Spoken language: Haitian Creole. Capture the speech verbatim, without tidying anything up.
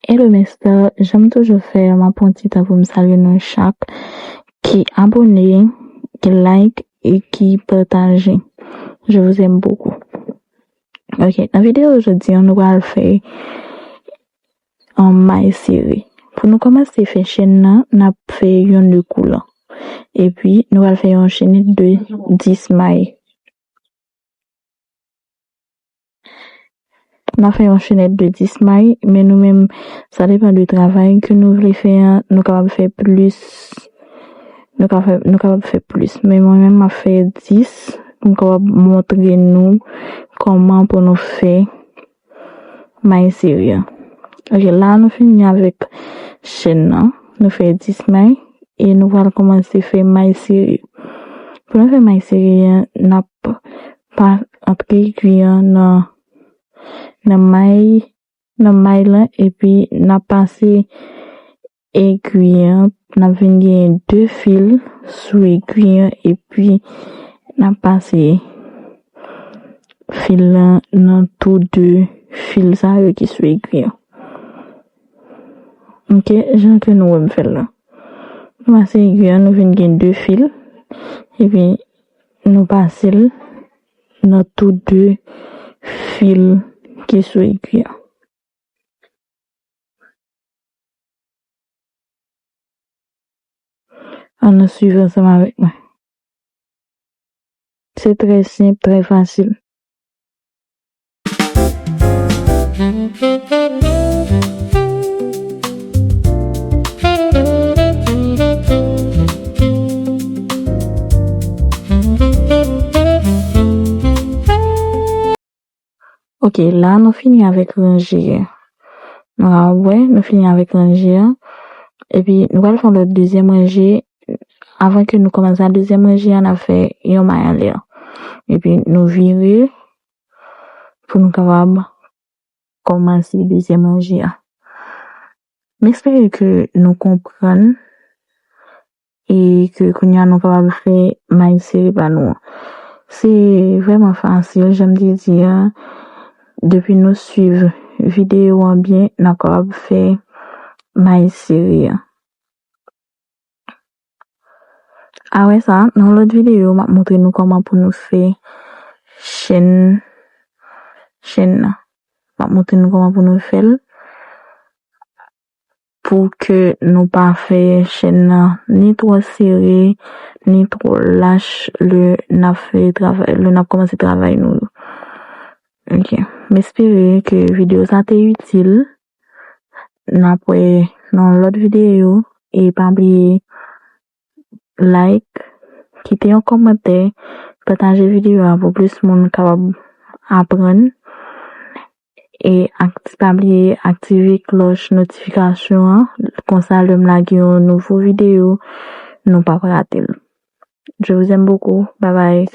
Hello mes stars, jan m toujou fè, m ap pran ti tan pou m salye nou chak ki abòne, ki like e ki pataje. Je vous aime beaucoup. Ok, nan videyo jodi a, nou pral fè yon may sere. Pou nou kòmanse fè chèn nan, n ap fè yon nè kou lan. Epi, nou pral fè yon chènèt de dis may. N ap fè yon chènèt de dis may, men nou menm, sa depann de travay ke nou vle fè an, nou kapab fè plis. Nou ka fè, nou kapab fè plis, men mwen menm, m ap fè dis pou m kapab montre nou kòman pou nou fè may sere a. Ok, la nou fini avèk chèn nan. Nou fè dis may e nou pral kòmanse fè may sere. Pou nou fè may sere a, n ap pa antre egwi an nan, nan may, nan may lan, epi n ap pase egwi an, n ap vin genyen de fil sou egwi an, epi n ap pase fil lan nan tou de fil sa yo ki sou egwi an. Ok, jan ke nou wè m fè l la. Nou pase egwi an, nou vin gen de fil, epi nou pase l nan tou de fil ki sou egwi an. Ann nou swiv ansanm avèk mwen. Se trè senp, trè fasil. Ok, la nou fini avèk ranje a. Nou ka wè, nou fini avèk ranje a. Epi, nou pral fè yon lòt dezyèm ranje. Avan ke nou kòmanse a dezyèm ranje a, n ap fè yon may anlè. Epi, nou vire pou nou kapab kòmanse dezyèm ranje a. M espere ke nou konprann e ke kounye a nou kapab fè may sere pa nou an. Se vrèman fasil, jan m te di a, depi nou swiv videyo an byen, n ap kapab fè may sere a. Apre sa, nan lòt videyo, m ap montre nou kòman pou nou fè chèn, chèn nan. M ap montre nou kòman pou nou fè l. Pou ke nou pa fè chèn nan ni twò sere, ni twò lach lè n ap fè travay, lè n ap kòmanse travay nou yo. Ok. M espere ke videyo sa te itil. N ap wè nan lòt videyo. E pa bliye like, kite yon kòmantè, pataje videyo a pou plis moun kapab aprann. E akti-, pa bliye aktive klòch notifikasyon an. Konsa, lè m lage yon nouvo videyo, nou p ap rate l. Je vous aime beaucoup. Bye bye.